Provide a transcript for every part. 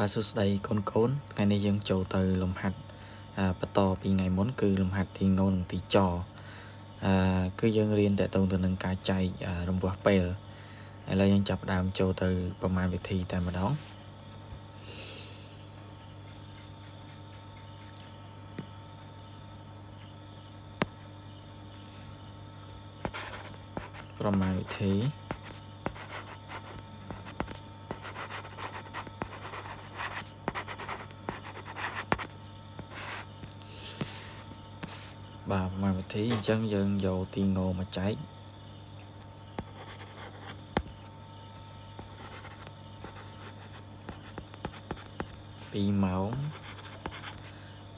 បាទសួស្តីកូនកូនថ្ងៃនេះយើងចូលទៅលំហាត់បន្តពីថ្ងៃមុនគឺលំហាត់ទីងនិងទីចគឺយើងរៀនតកតងទៅនឹងការចែករង្វាស់ពេលឥឡូវយើងចាប់ផ្ដើមចូលទៅប្រមាណវិធីតែម្ដងប្រមាណវិធីបាទប្រមាណវិធីអញ្ចឹងយើងយកទីងមកចែក2ម៉ោង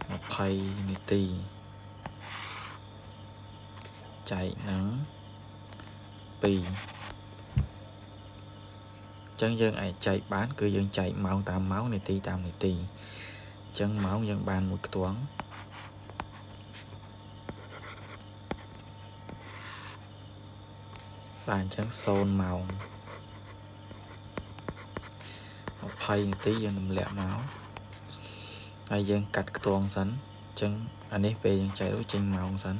20នាទីចែកនឹង2អញ្ចឹងយើងអាចចែកបានគឺយើងចែកម៉ោងតាមម៉ោងនាទីតាមនាទីអញ្ចឹងម៉ោងយើងបានមួយខ្ទង់បាទអញ្ចឹង0ម៉ោង20នាទីយើងទម្លាក់មកហើយយើងកាត់ខ្ទង់សិនអញ្ចឹងអានេះពេលយើងចែករួចចេញម៉ោងសិន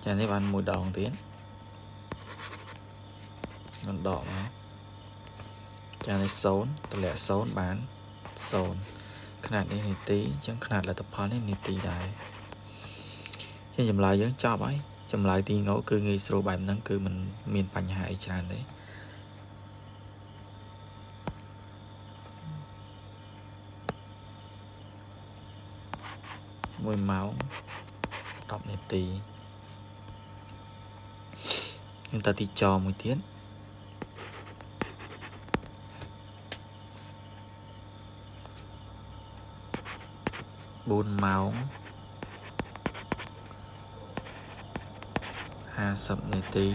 ចានេះបានមួយដងទៀតនឹងដកមកចានេះ0ទម្លាក់0បាន0ຂະຫນាតនេះនាទីអញ្ចឹងຂະຫນាតលទ្ធផលនេះនាទីដែរជាងចម្លើយយើងចប់ហើយចម្លើយទីងគឺងាយស្រួលបែបហ្នឹងគឺมันមានបញ្ហាអីច្រើនទេ1ម៉ោង10នាទីយើងតទីចមួយទៀត4ម៉ោង50នាទី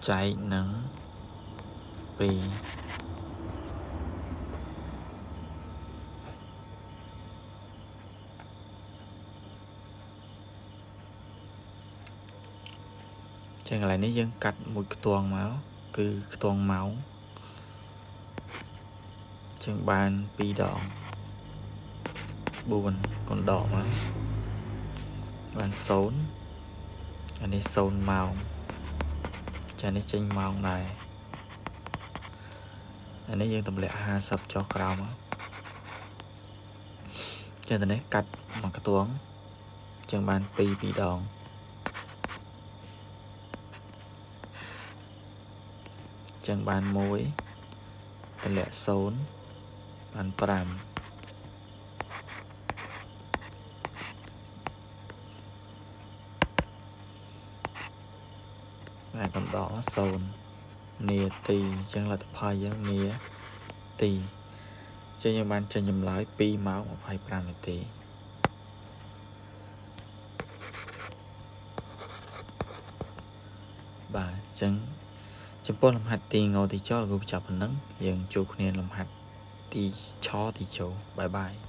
ចែកនឹង2ចឹងកន្លែងនេះយើងកាត់មួយខ្ទង់មកគឺខ្ទង់ម៉ោងចឹងបាន2ដង4កុនដកមកបាន0អានេះ0ម៉ោងចានេះចេញម៉ោងដែរអានេះយើងទម្លាក់50ចុះក្រោមមកចានេះកាត់មួយខ្ទង់ចឹងបាន2 2ដងចឹងបាន1ទម្លាក់0បាន5ហើយកណ្ដក0នាទីអញ្ចឹងលទ្ធផលយើងនាទីចឹងយើងបានចេញចម្លើយ2ម៉ោង25នាទីបាទអញ្ចឹងចំពោះលំហាត់ទីងទីចលគឺបញ្ចប់ប៉ុណ្ណឹងយើងជួបគ្នាលំហាត់ទីឆទីចូលបាយបាយ។